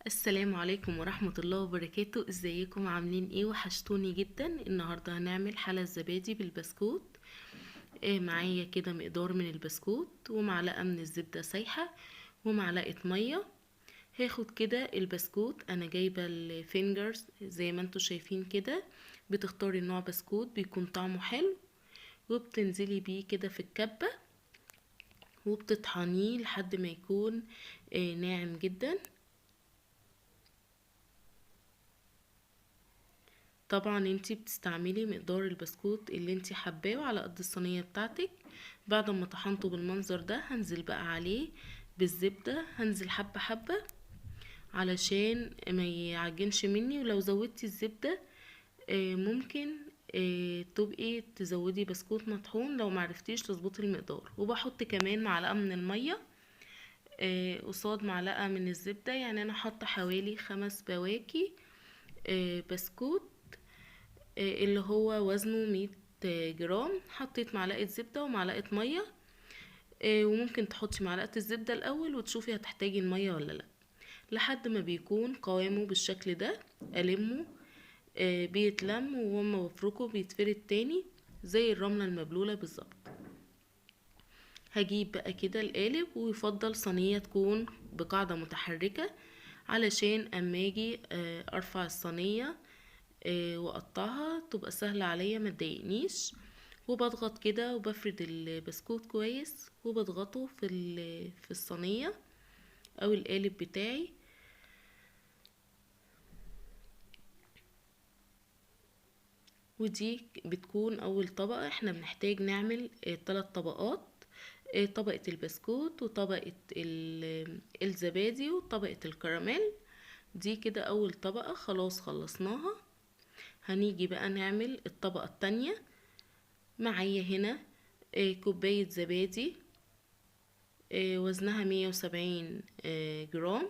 السلام عليكم ورحمة الله وبركاته. ازيكم عاملين ايه؟ وحشتوني جدا. النهاردة هنعمل حلى الزبادي بالبسكوت. معايا كده مقدار من البسكوت ومعلقة من الزبدة سايحة ومعلقة مية. هاخد كده البسكوت، انا جايبة الفينجرز زي ما انتوا شايفين كده، بتختاري نوع بسكوت بيكون طعمه حلو وبتنزلي بيه كده في الكبة وبتطحنيه لحد ما يكون ناعم جدا. طبعا انتي بتستعملي مقدار البسكوت اللي انتي حباه على قد الصينية بتاعتك. بعد ما طحنته بالمنظر ده هنزل بقى عليه بالزبدة، هنزل حبة حبة علشان ما يعجنش مني. ولو زودتي الزبدة ممكن تبقي تزودي بسكوت مطحون لو معرفتيش تظبطي المقدار. وبحط كمان معلقة من المية قصاد معلقة من الزبدة، يعني انا حاطة حوالي 5 بواكي بسكوت اللي هو وزنه 100 جرام. حطيت معلقة زبدة ومعلقة مية، وممكن تحطي معلقة الزبدة الأول وتشوفي هتحتاجي المية ولا لأ، لحد ما بيكون قوامه بالشكل ده. ألمه، بيتلم، وما بفركه بيتفرد تاني زي الرملة المبلولة بالظبط. هجيب بقى كده القالب، ويفضل صينية تكون بقاعدة متحركة علشان اما اجي ارفع الصينية واقطعها تبقى سهلة عليا ما تضايقنيش. وبضغط كده وبفرد البسكوت كويس وبضغطه في الصينية او القالب بتاعي. ودي بتكون اول طبقة. احنا بنحتاج نعمل 3 طبقات، طبقة البسكوت وطبقة الزبادي وطبقة الكراميل. دي كده اول طبقة خلاص خلصناها. هنيجي بقى نعمل الطبقة التانية. معايا هنا كوباية زبادي، وزنها 170، جرام.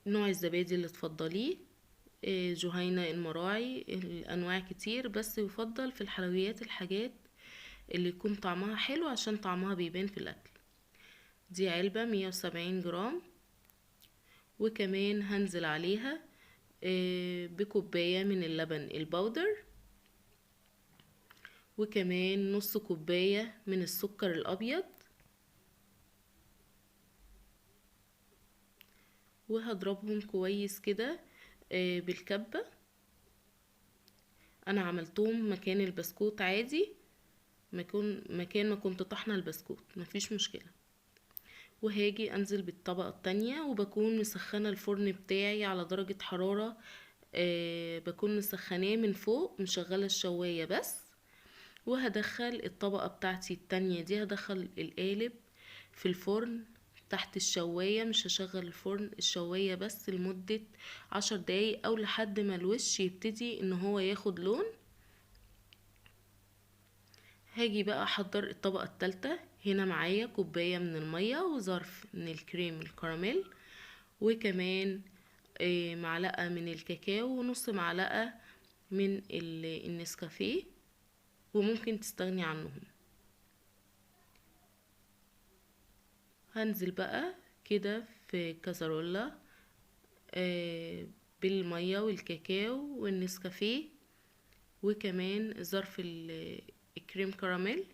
نوع الزبادي اللي تفضليه، جهينة، المراعي، الأنواع كتير، بس يفضل في الحلويات الحاجات اللي يكون طعمها حلو عشان طعمها بيبان في الأكل. دي علبة 170 جرام. وكمان هنزل عليها بكوباية من اللبن البودر، وكمان نص كوباية من السكر الأبيض، وهضربهم كويس كده بالكبة. أنا عملتهم مكان البسكوت عادي، مكان ما كنت طحنة البسكوت، مفيش مشكلة. وهاجي أنزل بالطبقة التانية، وبكون مسخنة الفرن بتاعي على درجة حرارة، بكون مسخناه من فوق، مشغلة الشواية بس. وهدخل الطبقة بتاعتي التانية دي، هدخل القالب في الفرن تحت الشواية، مش هشغل الفرن، الشواية بس لمدة 10 دقايق او لحد ما الوش يبتدي ان هو ياخد لون. هاجي بقى احضر الطبقة التالتة. هنا معايا كوباية من المية وظرف من الكريم الكراميل، وكمان معلقة من الكاكاو ونص معلقة من النسكافيه، وممكن تستغني عنهم. هنزل بقى كده في كازارولا، بالمية والكاكاو والنسكافيه، وكمان ظرف الكريم كراميل،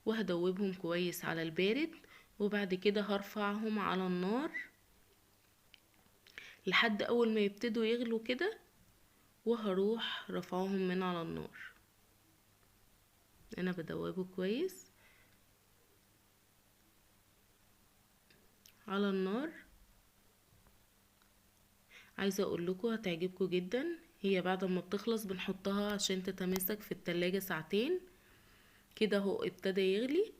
وهدوبهم كويس على البارد. وبعد كده هرفعهم على النار لحد اول ما يبتدوا يغلوا كده، وهروح رفعهم من على النار. انا بدوبه كويس على النار. عايزه اقول لكم هتعجبكم جدا. هي بعد ما بتخلص بنحطها عشان تتماسك في التلاجة ساعتين كده. اهو ابتدى يغلي،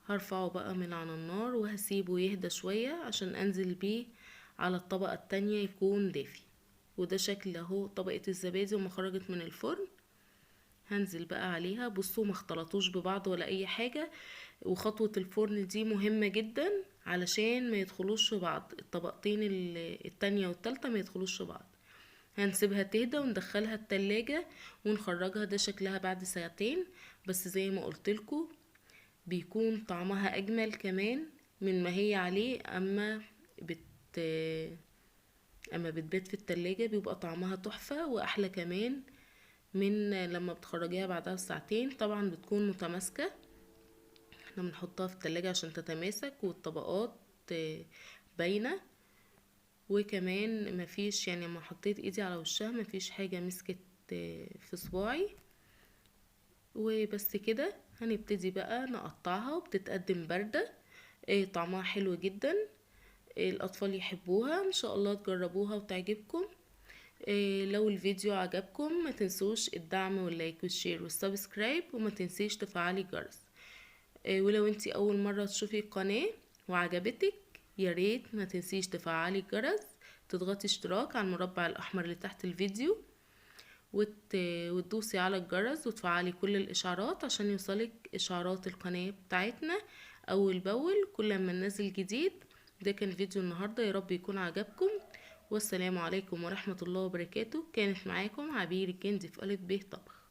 هرفعه بقى من على النار وهسيبه يهدى شوية عشان انزل بيه على الطبقة التانية يكون دافي. وده شكل اهو طبقة الزبادي وما خرجت من الفرن. هنزل بقى عليها. بصوا ما اختلطوش ببعض ولا اي حاجة، وخطوة الفرن دي مهمة جدا علشان ما يدخلوش في بعض، الطبقتين التانية والتالتة ما يدخلوش في بعض. هنسيبها تهدى وندخلها التلاجة ونخرجها. ده شكلها بعد ساعتين، بس زي ما قلتلكوا بيكون طعمها اجمل كمان من ما هي عليه. اما بتبات في التلاجة بيبقى طعمها تحفة واحلى كمان من لما بتخرجيها بعدها بساعتين. طبعا بتكون متماسكة، احنا بنحطها في التلاجة عشان تتماسك والطبقات باينة، وكمان مفيش لما حطيت ايدي على وشها مفيش حاجة مسكت في صباعي. وبس كده هنبتدي بقى نقطعها، وبتتقدم باردة، طعمها حلو جدا، الأطفال يحبوها. إن شاء الله تجربوها وتعجبكم. لو الفيديو عجبكم ما تنسوش الدعم وال like وال share وال subscribe، وما تنسيش تفعلي الجرس. ولو انتي أول مرة تشوفي القناة وعجبتك يا ريت ما تنسيش تفعلي الجرس، تضغطي اشتراك على المربع الأحمر اللي تحت الفيديو، وتدوسي على الجرس وتفعلي كل الإشعارات عشان يوصلك إشعارات القناة بتاعتنا أول بأول كل ما ننزل جديد. ده كان فيديو النهاردة، يا رب يكون عجبكم، والسلام عليكم ورحمة الله وبركاته. كانت معاكم عبير الجندي في ألف ب طبخ.